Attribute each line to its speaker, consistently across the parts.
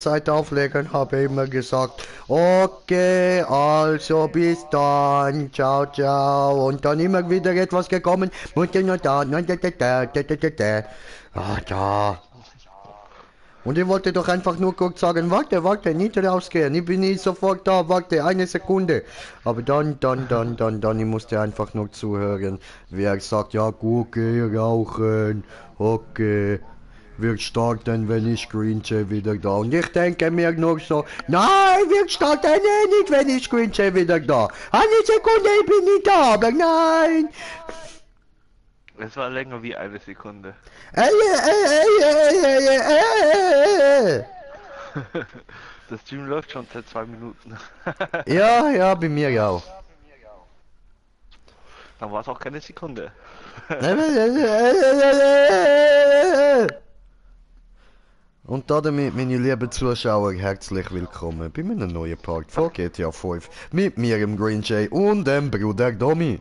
Speaker 1: Zeit auflegen, habe immer gesagt, okay, also bis dann, ciao, ciao. Und dann immer wieder etwas gekommen, musste nur da, ah, da. Und ich wollte doch einfach nur kurz sagen, warte, nicht rausgehen, ich bin nicht sofort da, warte, eine Sekunde. Aber dann, ich musste einfach nur zuhören, wie er sagt, ja gut, geh rauchen, okay. Wir starten, wenn ich Screenshare wieder da. Und ich denke mir nur so, nein, wir starten nicht, wenn ich Screenshare wieder da. Eine Sekunde, ich bin nicht da, aber nein.
Speaker 2: Es war länger wie eine Sekunde.
Speaker 1: Ey.
Speaker 2: Das Stream läuft schon seit 2 Minuten.
Speaker 1: Ja, bei mir auch.
Speaker 2: Dann war es auch keine Sekunde.
Speaker 1: Und damit, meine lieben Zuschauer, herzlich willkommen bei meinem neuen Part von GTA 5 mit mir, dem Green Jay und dem Bruder Domi.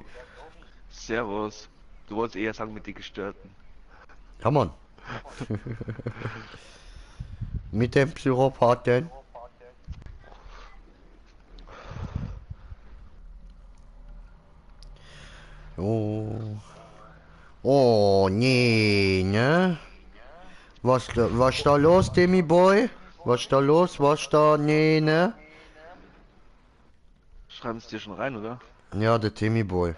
Speaker 2: Servus. Du wolltest eher sagen mit den Gestörten.
Speaker 1: Ja, Mann. Mit dem Psychopathen. Oh. Oh, nee, ne? Was da los, Demi Boy? Was da los? Was da? Nee, ne?
Speaker 2: Schreiben es dir schon rein, oder?
Speaker 1: Ja, der Timmy Boy.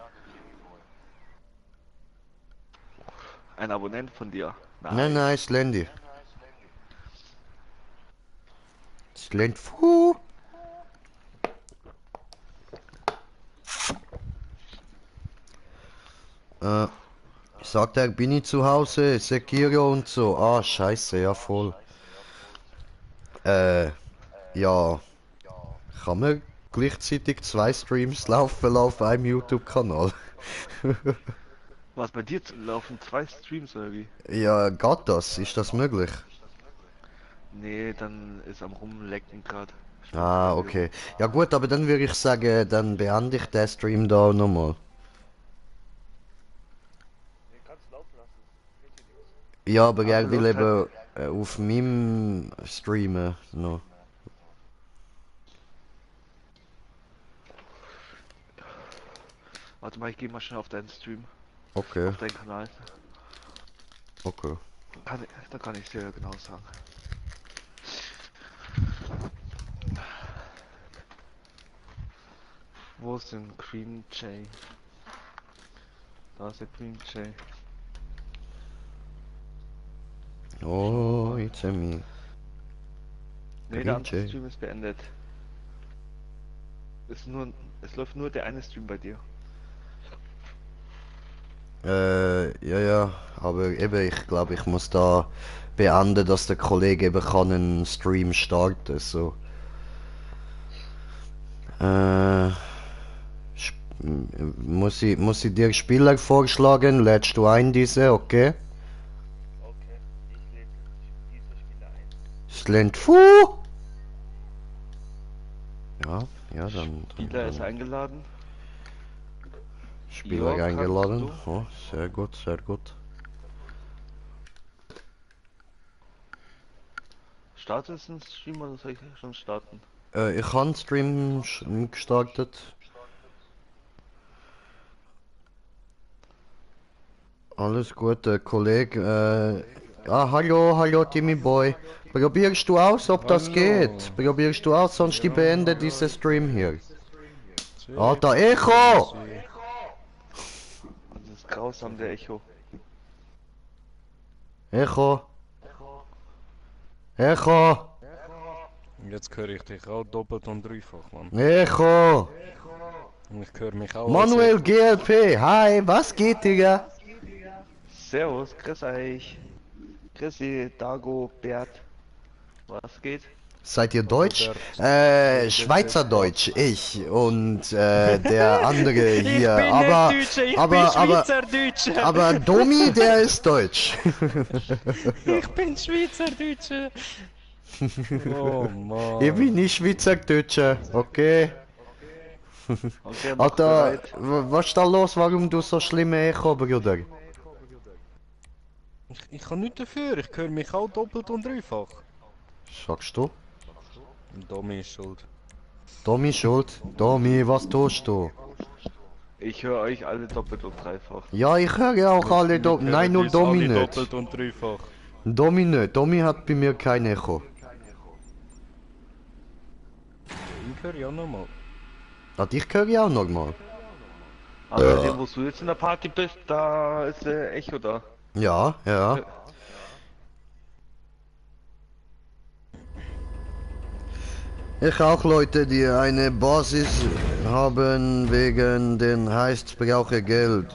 Speaker 2: Ein Abonnent von dir.
Speaker 1: Nein,
Speaker 2: Nice.
Speaker 1: Slendy. Slendfu. Äh, sagt er, bin ich zu Hause, Sekiro und so. Ah, scheiße, ja voll. Ja. Kann man gleichzeitig zwei Streams laufen auf einem YouTube-Kanal?
Speaker 2: Was bei dir laufen 2 Streams oder wie?
Speaker 1: Ja, geht das? Ist das möglich?
Speaker 2: Nee, dann ist am Rumlecken gerade.
Speaker 1: Ah, okay. Ja gut, aber dann würde ich sagen, dann beende ich den Stream da nochmal. Ja, aber
Speaker 2: Ah,
Speaker 1: er will
Speaker 2: läuft halt.
Speaker 1: eben auf meinem streamen noch.
Speaker 2: Warte mal, ich gehe mal schnell auf deinen Stream.
Speaker 1: Okay,
Speaker 2: Auf deinen Kanal.
Speaker 1: okay.
Speaker 2: Da kann ich sehr genau sagen. Wo ist denn Green Jay? Da ist der Green Jay. Schauen wir
Speaker 1: Oh,
Speaker 2: mal.
Speaker 1: it's a me.
Speaker 2: Nee, der
Speaker 1: Green
Speaker 2: andere
Speaker 1: Jay.
Speaker 2: Stream ist beendet. Es läuft nur der eine Stream bei dir.
Speaker 1: Ja, aber eben, ich glaube, ich muss da beenden, dass der Kollege eben kann einen Stream starten, so. Äh, muss ich dir Spieler vorschlagen? Lädst du ein diese, okay? Slend Fu! Ja,
Speaker 2: Spieler ist
Speaker 1: dann
Speaker 2: eingeladen.
Speaker 1: Spieler
Speaker 2: Ja, kannst
Speaker 1: eingeladen.
Speaker 2: du.
Speaker 1: Oh, sehr gut, sehr gut.
Speaker 2: Startest du einen Stream oder soll ich schon starten?
Speaker 1: Ich habe Stream gestartet. Alles gut, Kollege. Hallo, Timmy Boy. Probierst du aus, ob das geht?
Speaker 3: Hallo.
Speaker 1: Probierst du aus, sonst die
Speaker 3: Ja,
Speaker 1: beende
Speaker 3: ja,
Speaker 1: diese Stream hier. Alter,
Speaker 3: sicher,
Speaker 1: Echo!
Speaker 3: easy.
Speaker 2: Das ist grausam, der Echo.
Speaker 1: Echo! Echo!
Speaker 3: Jetzt höre ich dich auch doppelt und dreifach, Mann.
Speaker 1: Echo!
Speaker 3: Und ich höre mich auch als
Speaker 1: Manuel
Speaker 3: Echo.
Speaker 1: GLP, hi, was geht, Digga?
Speaker 2: Servus, grüß euch. Chrissy, Dago, Bert. Was geht?
Speaker 1: Seid ihr
Speaker 3: Hallo
Speaker 1: Deutsch?
Speaker 3: Bert. Hallo Bert.
Speaker 1: Schweizerdeutsch, ich und der andere
Speaker 3: Ich
Speaker 1: hier.
Speaker 3: bin nicht Deutscher, ich bin Schweizerdeutscher.
Speaker 1: Aber Domi, der ist Deutsch.
Speaker 3: Ich bin Schweizerdeutscher. Oh
Speaker 1: Ich bin
Speaker 3: Mann.
Speaker 1: nicht Schweizerdeutscher, okay?
Speaker 2: Okay, mach
Speaker 1: Alter,
Speaker 2: bereit.
Speaker 1: was ist da los? Warum du so schlimme Echo, Bruder?
Speaker 3: Ich kann nichts dafür, ich höre mich auch doppelt und dreifach.
Speaker 1: Sagst du?
Speaker 3: Domi ist schuld.
Speaker 1: Domi schuld. Domi, was tust du?
Speaker 2: Ich höre euch alle doppelt und dreifach.
Speaker 1: Ja, ich höre ja auch alle
Speaker 3: Wir hören
Speaker 1: Nein, nur
Speaker 3: uns
Speaker 1: Domi
Speaker 3: alle
Speaker 1: nicht.
Speaker 3: doppelt und dreifach.
Speaker 1: Domi nicht. Domi hat bei mir kein Echo.
Speaker 3: Ich höre ja nochmal.
Speaker 1: Ah, dich höre ich auch nochmal.
Speaker 2: Aber bei dem, wo du jetzt in der Party bist, da ist der Echo da.
Speaker 1: Ja, ja. Ich auch Leute, die eine Basis haben wegen den heißt brauche Geld.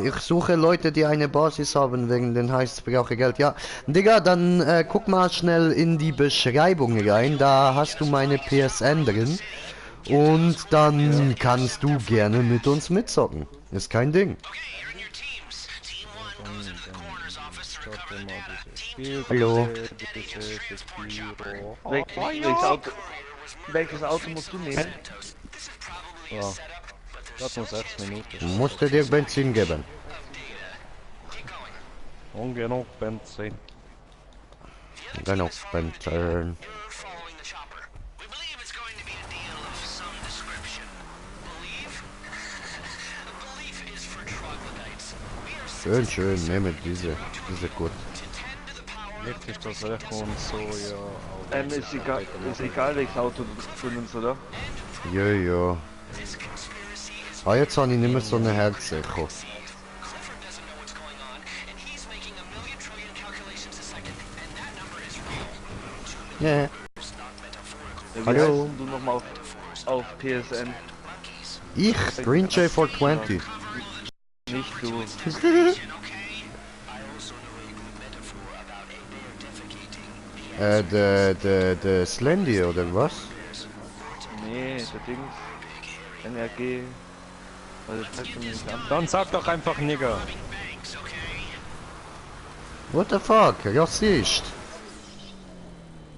Speaker 1: Ich suche Leute, die eine Basis haben wegen den heißt brauche Geld. Ja, Digga, dann guck mal schnell in die Beschreibung rein. Da hast du meine PSN drin. Und dann kannst du gerne mit uns mitzocken. Ist kein Ding.
Speaker 3: Starte mal dieses Spiel.
Speaker 1: Hallo.
Speaker 2: Welches Auto musst du nehmen?
Speaker 3: Ja. Das nur 6 Minuten.
Speaker 1: Musste dir Benzin geben.
Speaker 3: Und genug Benzin.
Speaker 1: Genau, Benzin. Schön, schön, nehme diese gut.
Speaker 3: Licht ist das recht und so, ja.
Speaker 2: Ist egal welches Auto du nimmst, oder?
Speaker 1: Ja. Ah, jetzt habe ich nicht mehr so eine Herzecho. Ja.
Speaker 2: Wie
Speaker 1: Hallo.
Speaker 2: heißt denn du nochmal auf PSN?
Speaker 1: Ich, Green J420.
Speaker 2: Nicht du.
Speaker 1: Der Slendy oder was?
Speaker 2: Nee, der Dings. NRG. Also das zeigt mir nicht an.
Speaker 3: Dann sag doch einfach Nigger.
Speaker 1: What the fuck? Rassist.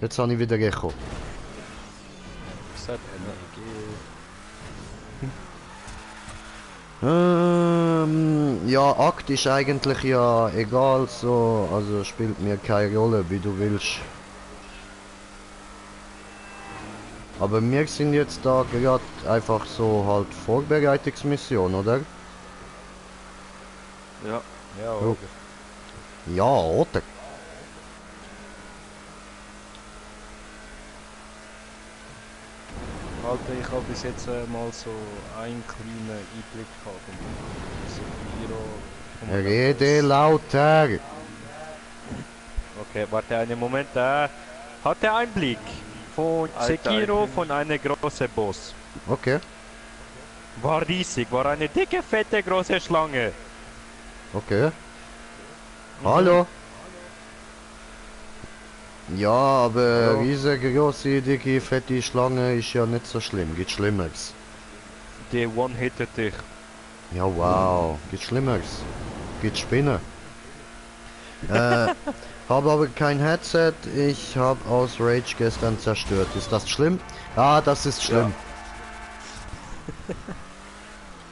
Speaker 1: Jetzt habe ich wieder Echo.
Speaker 3: Sag NRG.
Speaker 1: Ja, Akt ist eigentlich ja egal so, also spielt mir keine Rolle, wie du willst. Aber wir sind jetzt da gerade einfach so halt Vorbereitungsmission, oder?
Speaker 2: Ja.
Speaker 3: Ja,
Speaker 1: Oh.
Speaker 3: oder?
Speaker 1: Ja, oder?
Speaker 3: Alter, ich habe bis jetzt mal so einen kleinen Einblick gehabt. So
Speaker 1: Rede lauter!
Speaker 3: Okay, warte einen Moment. Hat der Einblick von
Speaker 2: Alter,
Speaker 3: Sekiro
Speaker 2: Einblick.
Speaker 3: von einer großen Boss.
Speaker 1: Okay,
Speaker 3: War riesig, war eine dicke, fette, große Schlange.
Speaker 1: okay. Hallo? Ja, aber
Speaker 3: Hallo?
Speaker 1: riesengroße, dicke, fette Schlange ist ja nicht so schlimm, gibt Schlimmeres.
Speaker 3: Die one-hittet dich.
Speaker 1: Ja, wow, gibt Schlimmeres. Gibt Spinnen. Habe aber kein Headset, ich habe aus Rage gestern zerstört. Ist das schlimm? Ah, das ist schlimm.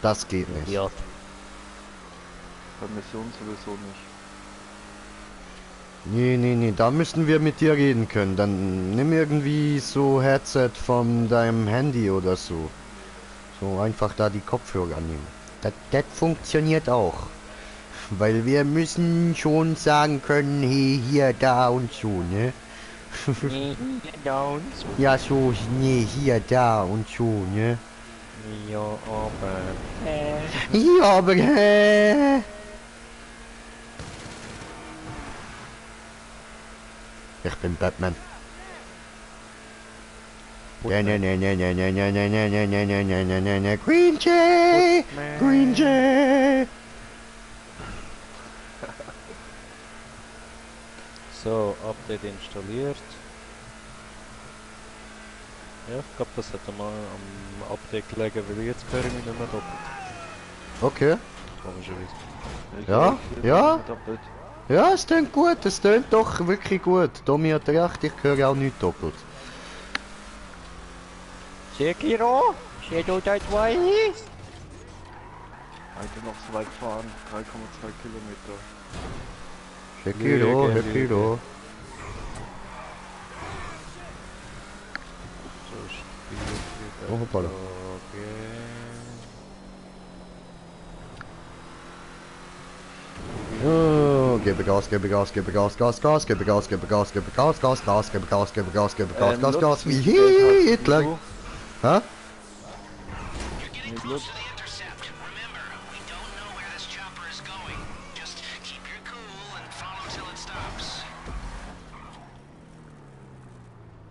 Speaker 1: Das geht nicht.
Speaker 3: Ja.
Speaker 2: Bei Mission sowieso nicht.
Speaker 1: Nee, da müssen wir mit dir reden können. Dann nimm irgendwie so Headset von deinem Handy oder so. So einfach da die Kopfhörer nehmen. Das funktioniert auch. Weil wir müssen schon sagen können, hey, hier, da und so, ne? Ja, so, nee, hier, da und so, ne?
Speaker 3: Ja, aber...
Speaker 1: Ja, aber, Ich bin Batman. Ne, Green Jay! Green Jay!
Speaker 3: So, Update installiert. Ja, ich glaube, das hätte mal am Update gelegen, weil jetzt höre ich mich nicht mehr doppelt.
Speaker 1: Okay.
Speaker 3: Komischerweise.
Speaker 1: Ja, ja.
Speaker 2: Doppelt.
Speaker 1: Ja, es tönt gut, es tönt doch wirklich gut. Domi hat recht, ich höre auch nicht doppelt.
Speaker 3: Sekiro? Shadow Die Twice?
Speaker 2: Alter, noch so weit fahren. 3,2 Kilometer.
Speaker 1: Sekiro,
Speaker 3: Lüge,
Speaker 1: Sekiro. Oh, hoppala. Oh, gebe Gas, gebe Gas, gebe Gas, Gas, Gas, gebe Gas, gebe Gas, gebe Gas, Gas, Gas, gebe Gas, gebe Gas, gebe Gas, Gas, Gas, wie Hitler. Hä?
Speaker 2: Mit Lutz.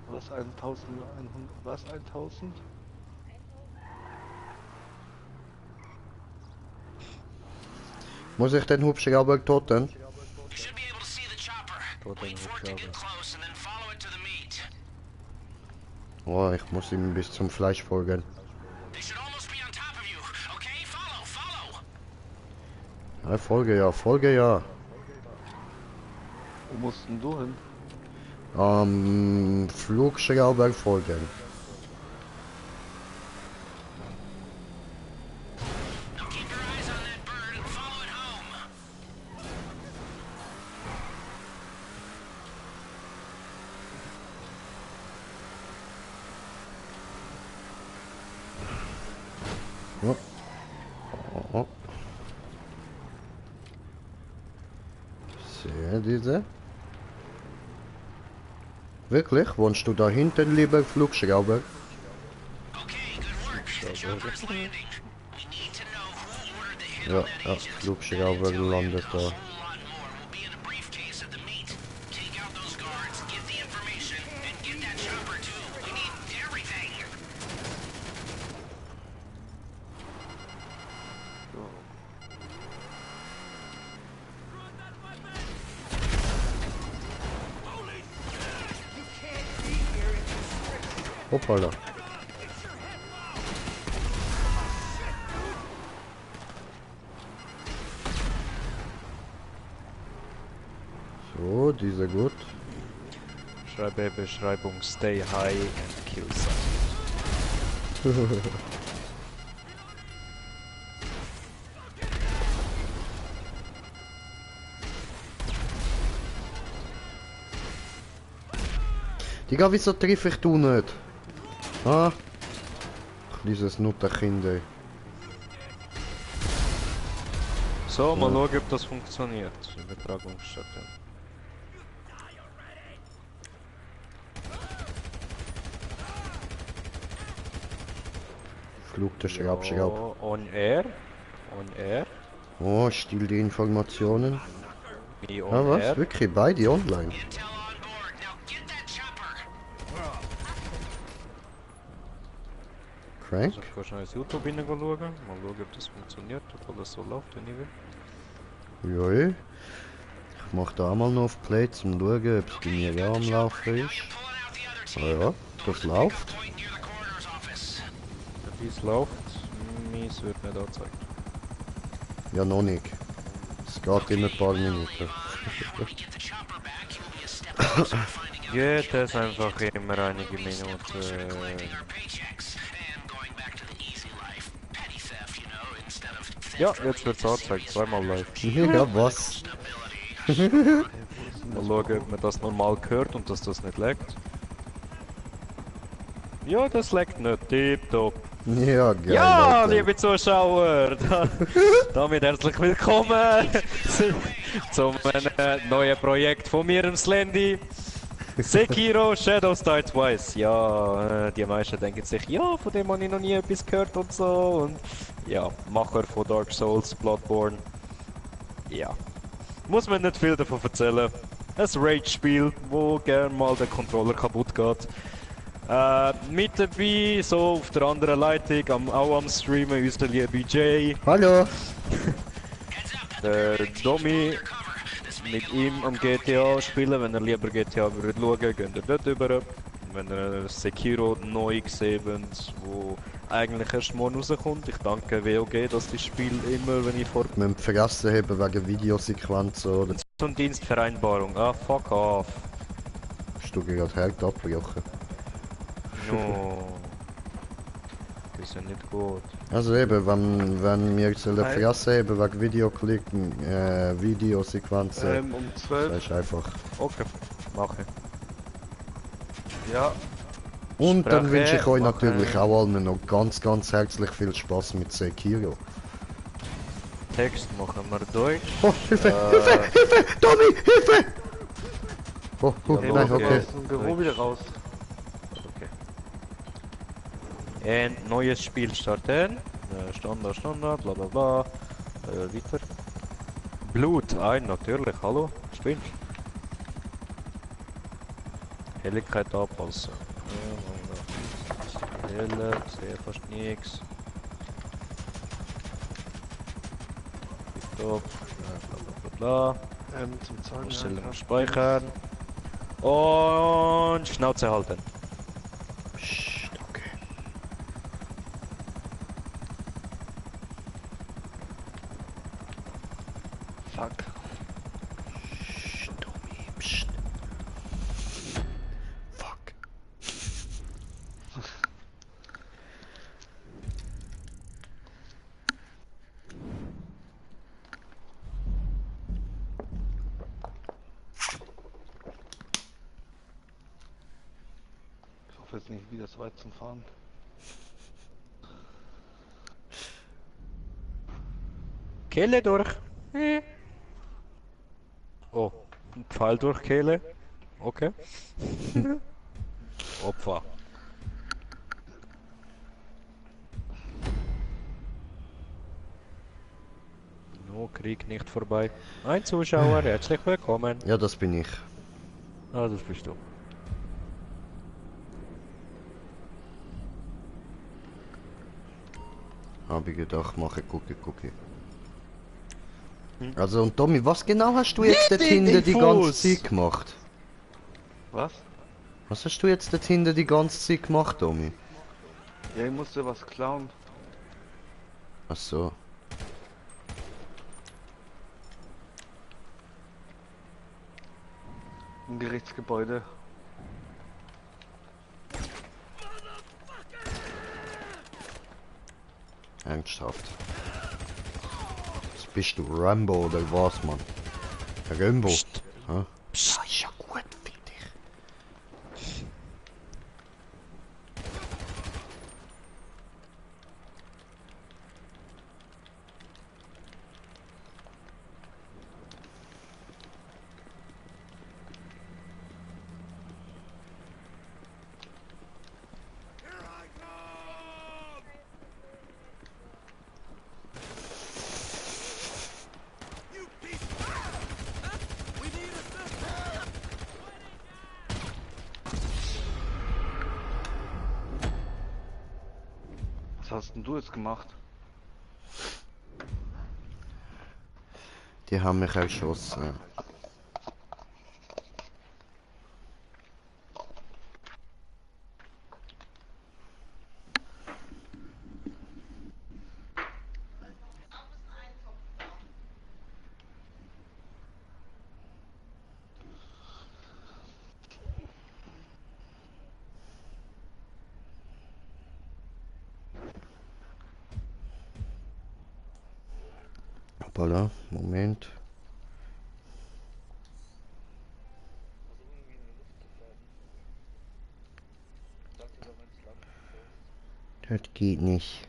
Speaker 2: Was 1100? Was 1000?
Speaker 1: Muss ich den Hubschrauber toten? Oh, ich muss ihm bis zum Fleisch folgen. Ja, folge ja, folge ja.
Speaker 2: Wo musst denn du hin?
Speaker 1: Flugschrauber folgen. Oh. Oh, oh. Sehe diese. Wirklich? Wohnst du da hinten, lieber Flugschrauber? Ja, ja, Flugschrauber landet da. Hoppala. So, diese gut.
Speaker 3: Schreibe Beschreibung Stay High and Kill Some.
Speaker 1: Digga, wieso treffe ich du nicht? Ah? Dieses Nutterkind, ey.
Speaker 3: So, mal schauen, ob das funktioniert. Übertragungsstätte.
Speaker 1: Flug der Schraub.
Speaker 3: Ja, on air. On air.
Speaker 1: Oh, still die Informationen.
Speaker 3: Wie on
Speaker 1: Ah, was?
Speaker 3: air.
Speaker 1: Wirklich beide online? Crank?
Speaker 3: Also ich kann schnell ins YouTube hineingehen schauen. Mal schauen, ob das funktioniert, ob alles so läuft, wenn ich will.
Speaker 1: Ja, ich mach da mal noch auf Play zum schauen, ob es bei mir ja am Laufen ist. Ah ja, das läuft.
Speaker 3: Wie es läuft, meins wird nicht angezeigt.
Speaker 1: Ja, noch nicht. Es geht in ein paar Minuten.
Speaker 3: Geht es einfach immer einige Minuten. Ja, jetzt wird es angezeigt, zweimal live.
Speaker 1: Ja, was?
Speaker 3: Mal schauen, ob man das normal hört und dass das nicht laggt. Ja, das laggt nicht, tipptopp.
Speaker 1: Ja, geil.
Speaker 3: Ja,
Speaker 1: Alter.
Speaker 3: liebe Zuschauer, damit herzlich willkommen zum neuen Projekt von mir, dem Slendy. Sekiro Shadows Die Twice. Ja, die meisten denken sich, ja, von dem habe ich noch nie etwas gehört und so. Und ja, Macher von Dark Souls, Bloodborne. Ja, muss man nicht viel davon erzählen. Ein Rage-Spiel, wo gern mal der Controller kaputt geht. Mit dabei, so auf der anderen Leitung, auch am Streamen, unser lieber Jay.
Speaker 1: Hallo.
Speaker 3: Der Domi, mit ihm am GTA spielen. Wenn ihr lieber GTA würdet schauen, geht ihr dort rüber. Wenn ihr Sekiro neu gesehen habt, wo eigentlich erst morgen rauskommt. Ich danke WOG, dass das Spiel immer, wenn ich vor...
Speaker 1: Wir haben vergessen haben wegen Videosequenzen oder...
Speaker 3: Und Dienstvereinbarung, ah fuck off.
Speaker 1: Hast du gerade Herd abgebrochen?
Speaker 3: No. Das ist ja nicht gut.
Speaker 1: Also eben, wenn wir jetzt vergessen haben wegen Videoklicken, Videosequenzen,
Speaker 2: Um 12.
Speaker 1: das ist einfach...
Speaker 3: Okay, mache.
Speaker 2: Ja.
Speaker 1: Und dann
Speaker 3: Sprache
Speaker 1: wünsche ich euch
Speaker 3: machen.
Speaker 1: natürlich auch allen noch ganz herzlich viel Spaß mit Sekiro.
Speaker 3: Text machen wir Deutsch.
Speaker 1: Oh, Hilfe, Hilfe, Tommy, Hilfe! Oh,
Speaker 2: Hey,
Speaker 1: nein,
Speaker 2: muss
Speaker 1: okay.
Speaker 2: aus dem Büro wieder raus.
Speaker 3: Ein neues Spiel starten. Standard, bla bla bla. Weiter. Blut ein, natürlich, hallo? Spinnst? Helligkeit anpassen. Helle, sehe fast nichts. Top, bla bla bla bla.
Speaker 2: Zum Zahlen.
Speaker 3: Ausstellung speichern. Und Schnauze halten.
Speaker 1: Psst, okay.
Speaker 2: Fuck.
Speaker 1: Psst, Tommy, psst. Fuck.
Speaker 2: Ich hoffe jetzt nicht wieder so weit zum Fahren.
Speaker 3: Kehle durch. Oh, ein Pfeil durch Kehle. Okay. Opfer. No, Krieg nicht vorbei. Ein Zuschauer, herzlich willkommen.
Speaker 1: Ja, das bin ich.
Speaker 3: Ah, das bist du.
Speaker 1: Habe ich gedacht, mache Cookie. Also und Tommy, was genau hast du jetzt dort hinten die ganze
Speaker 3: Fuß.
Speaker 1: Zeit gemacht?
Speaker 2: Was?
Speaker 1: Was hast du jetzt dort hinten die ganze Zeit gemacht, Tommy?
Speaker 2: Ja, ich musste was klauen.
Speaker 1: Ach so.
Speaker 2: Im Gerichtsgebäude.
Speaker 1: Ernsthaft. Jetzt bist du Rambo oder was, Mann? Rambo?
Speaker 3: Psst.
Speaker 1: Hä?
Speaker 3: Psst.
Speaker 1: Ja, ist ja gut, finde ich.
Speaker 2: Was hast denn du jetzt gemacht?
Speaker 1: Die haben mich erschossen. Hoppala, Moment. Das geht nicht.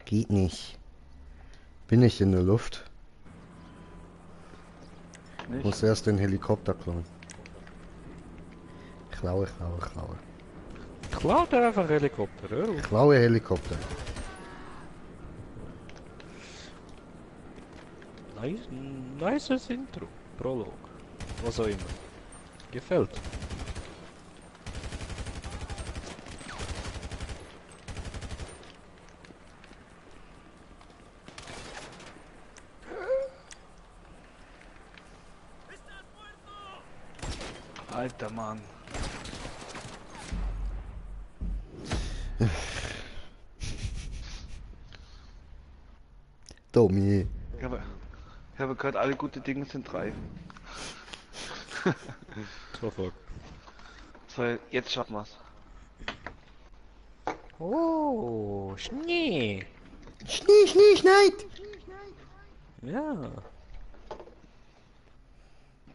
Speaker 1: Geht nicht. Bin ich in der Luft?
Speaker 2: Nicht?
Speaker 1: Muss erst den Helikopter klauen. Klaue.
Speaker 3: Klaut er einfach Helikopter, hör auf.
Speaker 1: Klaue Helikopter.
Speaker 3: Nices Intro. Prolog. Was auch immer. Gefällt.
Speaker 2: Alter Mann.
Speaker 1: Tommy.
Speaker 2: Ich habe gehört, alle gute Dinge sind drei.
Speaker 3: So fuck.
Speaker 2: So, jetzt schaffen wir's.
Speaker 3: Oh, Schnee.
Speaker 1: Schnee, schneit!
Speaker 3: Ja.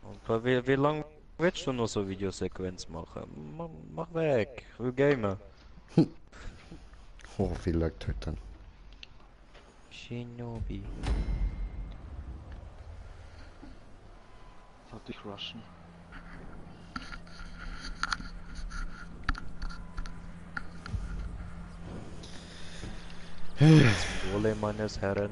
Speaker 3: Und wie lang willst du noch so Videosequenz machen? Mach weg, ich will gamen.
Speaker 1: Oh, viel Glück heute dann.
Speaker 3: Shinobi.
Speaker 2: Sollte ich rushen?
Speaker 3: Wohle meines Herren.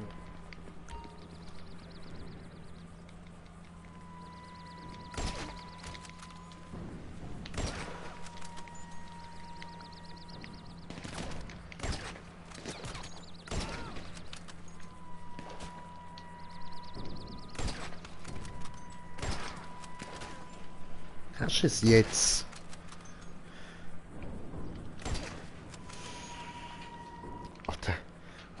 Speaker 1: Hast du es jetzt? Ach, der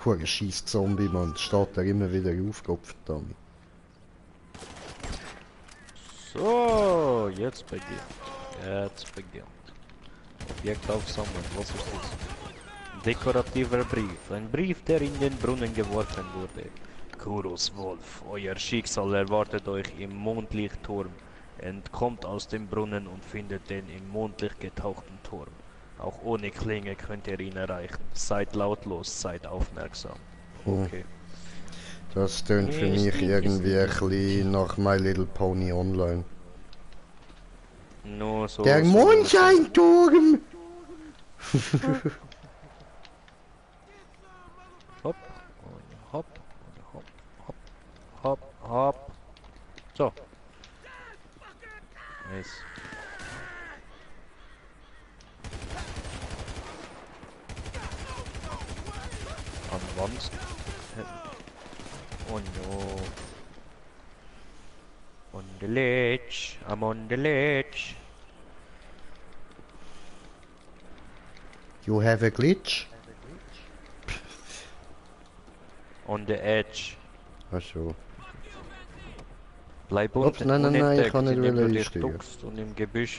Speaker 1: hure scheiß Zombie, Mann. Steht da immer wieder aufgekopft, damit.
Speaker 3: So, jetzt beginnt. Jetzt beginnt. Objekt aufsammeln, was ist das? Dekorativer Brief. Ein Brief, der in den Brunnen geworfen wurde. Kuros Wolf, euer Schicksal erwartet euch im Mondlichtturm. Entkommt aus dem Brunnen und findet den im Mondlicht getauchten Turm. Auch ohne Klinge könnt ihr ihn erreichen. Seid lautlos, seid aufmerksam. Okay.
Speaker 1: Das tönt für mich irgendwie ein bisschen nach My Little Pony Online.
Speaker 3: Nur so.
Speaker 1: Der
Speaker 3: so-
Speaker 1: Mondscheinturm!
Speaker 3: Hopp und hopp und hopp, hopp, hopp, hopp. So. Nice. Ansonsten. Oh no. On the ledge. I'm on the ledge.
Speaker 1: You have a glitch?
Speaker 3: On the edge.
Speaker 1: Ach so.
Speaker 3: Bleib
Speaker 1: Ups, nein, nein, nein, ich kann nicht
Speaker 3: indem du dich
Speaker 1: einsteigen.
Speaker 3: duckst und im Gebüsch